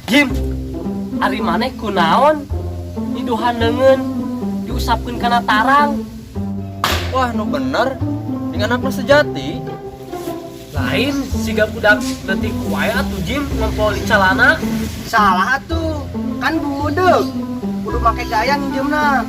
Jim, ari maneh kunaon nyiduhan leungeun diusapkeun kana tarang? Wah, nu bener. Dengan anakna sejati. Lain siga budak leutik wae atuh Jim ngompol di calana. Salah atuh, kan budeg. Kudu make gaya nginjemna.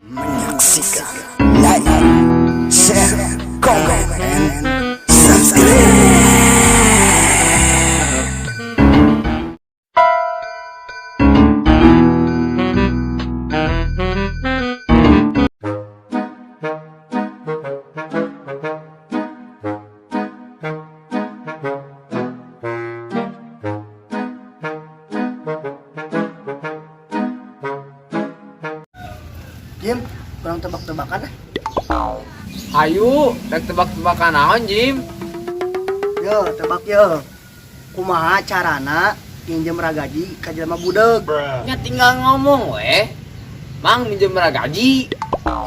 Menyaksikan, like, share, comment, and subscribe. Jim, kurang tebak-tebakan ah. Hayu, rek tebak-tebakan naon, Jim? Yo, tebak yo. Kumaha carana nginjem ragaji ka jelema budeg? Nya tinggal ngomong weh. Mang minjem gaji.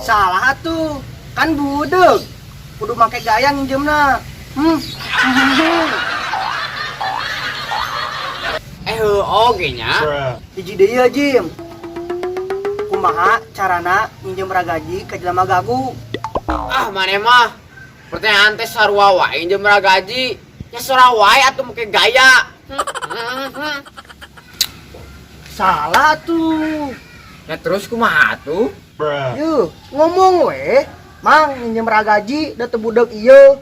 Salah atuh, kan budeg. Kudu make gaya nginjemna. Eh, oge nya. Hiji deui ya, Jim. Kumaha carana nginjem ragaji ka jelema gagu? Ah, maneh mah. Pertanyaan teh sarua wae minjem gaji. Nya sora wae atuh make gaya. Salah tuh. Ya terus kumaha atuh? Yuh, ngomong weh. Mang nginjem ragaji da teu budeg ieu.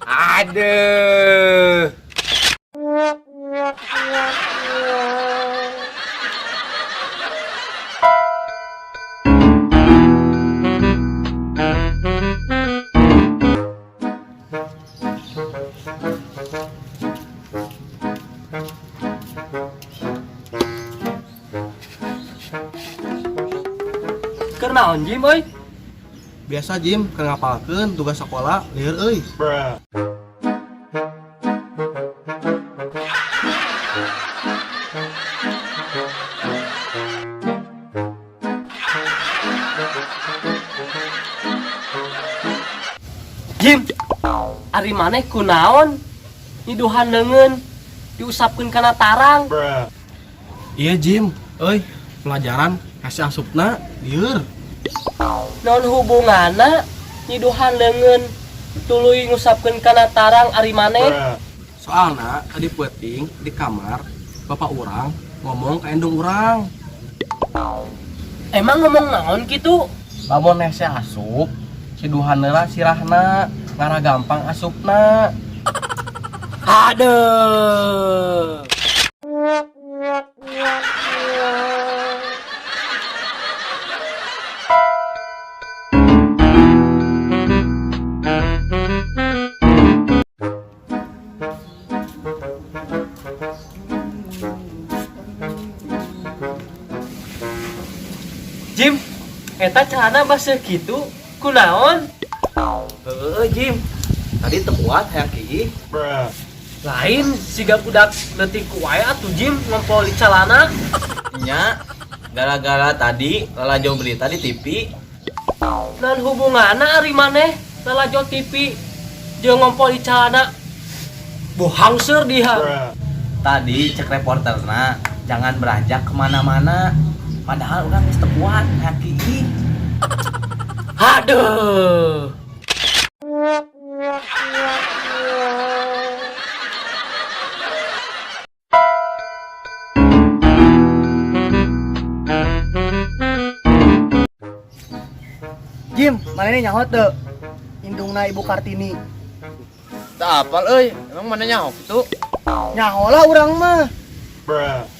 Aduh. Keur naon Jim euy? Biasa Jim, keur ngapalkeun tugas sekolah lieur euy. Jim, ari maneh kunaon nyiduhan leungeun diusapkeun kana tarang? Iya Jim, euy, pelajaran kasih asupna lieur. Naon hubunganna nyiduhan leungeun tuluy ngusapkeun kana tarang ari maneh? Soalna tadi peuting di kamar bapak urang ngomong ka indung urang. Emang ngomong naon kitu? Lamun hese asup, siduhan heula sirahna, ngarah gampang asupna. Aduh. Jim, eta celana baseuh kitu kunaon? Heeh Jim, tadi teu kuat hayang kiih. Lain siga budak leutik wae atuh Jim ngompol di calana. Nya, gara-gara tadi lalajo berita di TV. Naon hubunganna ari maneh lalajo TV jeung ngompol di calana? Bohang seur dia. Tadi cek reporterna jangan beranjak kemana-mana. Padahal urang geus teu kuat hayang kiih. Aduh. Jim, maneh nyaho teu? Indungna Ibu Kartini. Tak apal euy, emang mana nyaho kitu? Nyaho lah urang mah.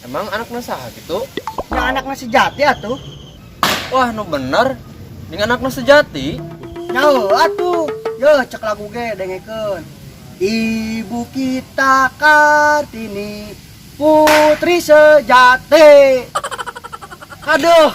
Emang anakna saha kitu? Nya anakna sejati atuh. Wah, nu bener. Dengan anakna sejati. Nyaho atuh. Yo cek lagu ge dengekeun. Ibu kita Kartini, putri sejati. Aduh.